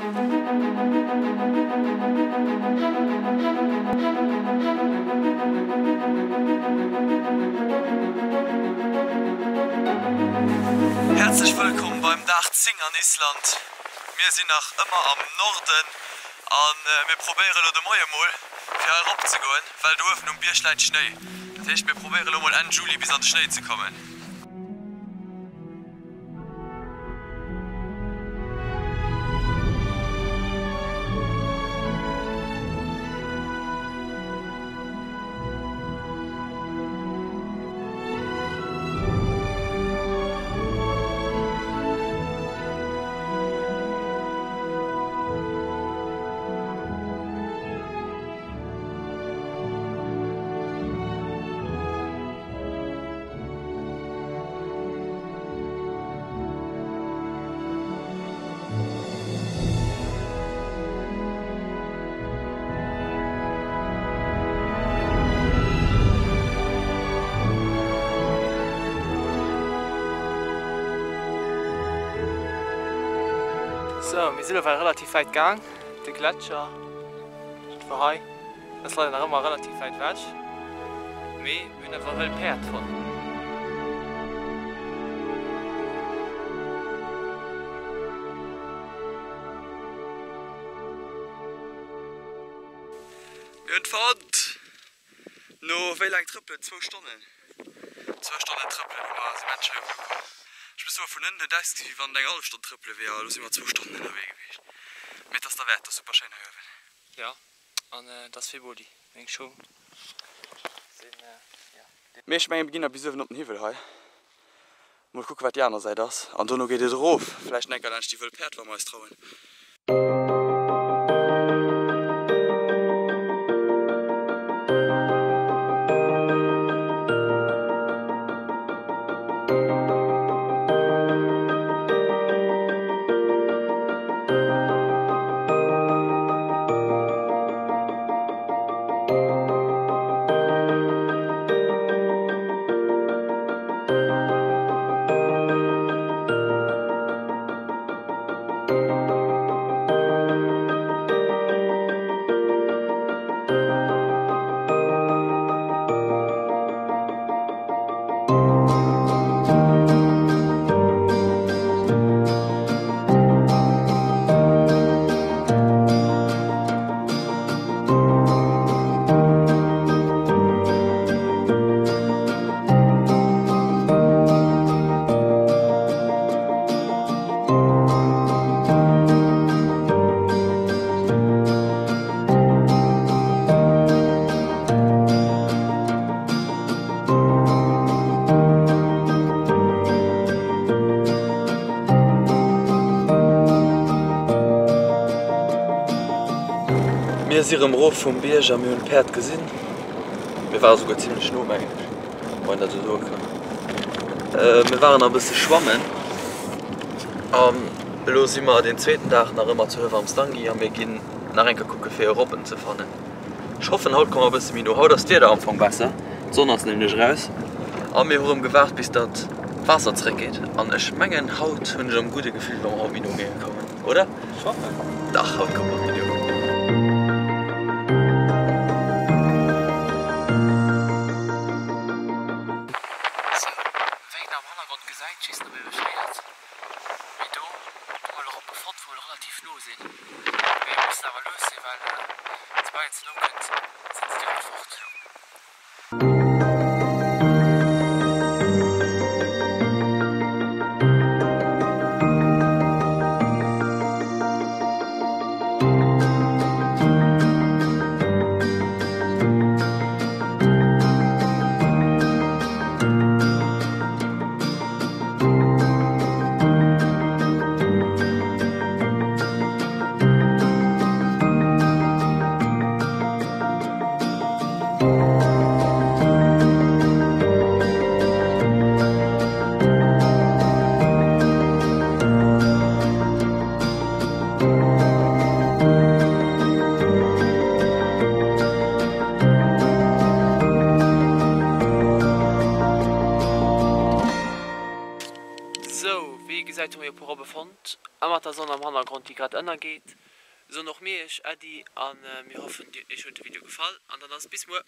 Häerzlech wëllkomm beim Dag 10 an Island. Mir sinn nach ëmmer am Norden a mir probéiere lo de Moie mol fir hei erop ze goen, well do uewen um Bierg läit Schnéi. Dat heescht mir probéiere lo mol Enn Juli bis an de Schnéi ze kommen. Sou, mir si lo well relativ wäit gaang. De Gletscher, dat war hei. Ass leider nach ëmmer relativ wäit ewech, mee mir hunn awer wëll Päerd fonnt. Mir hunn fonnt! No wéi laang trëppelen? Zwou Stonnen? Zwou Stonnen trëppelen hu mer si Männchen hei ukomm. Ech muss soen, vun ënnen huet ausgesinn, wéi wann et eng hallef Stonn trëppele wier, a elo si mer zwou Stonnen ënnerwee gewiescht. Mee et ass derwäert, et ass super schéin hei uewen. Jo, an et ass vill Bodi. Meng Schung sinn, jo. Mee ech mengen mir ginn nach bis uewen op den Hiwwel hei. Mol kucken wat déi aner Säit ass an dono geet et erof. Vläicht enker laanscht déi wëll Päerd wa mer eis trauen. Mir si rëm erof vum Bierg a mir hunn d'Päerd gesinn. Mir ware souguer zimlech no, mengen ech, wann een dat esou soe kann. Mir waren nach e bësse schwammen an elo si mer den zweeten Dag nach ëmmer zu Höfamstangi a mir ginn nach eng Kéier kucke fir e Robben ze fannen. Ech hoffen haut komme mer e bësse méi no. Haut ass d'Wieder am Fong besser, d'Sonn ass nämlech eraus a mir hu rëm gewaart bis datt d'Waasser zeréck geet an ech mengen haut hunn ech erëm gudde Gefill wa mer haut méi no géinge kommen, oder? Ech hoffen. Dach, haut komme mer méi no. Sou, wéi een am Hannergrond gesäit, schéissen op ewech Päerd. Mee do hu mer elo erop e fonnt, wou mer relativ no sinn. Mee mir mussen awer lues sinn, well soubal een ze no kënnt, sinn se direkt fort. Hannergrond a mat der Sonn am Hannergrond, déi grad ënnergeet, soen och mir iech Äddi a mir hoffen, iech huet de Video gefall an dann ass bis muer.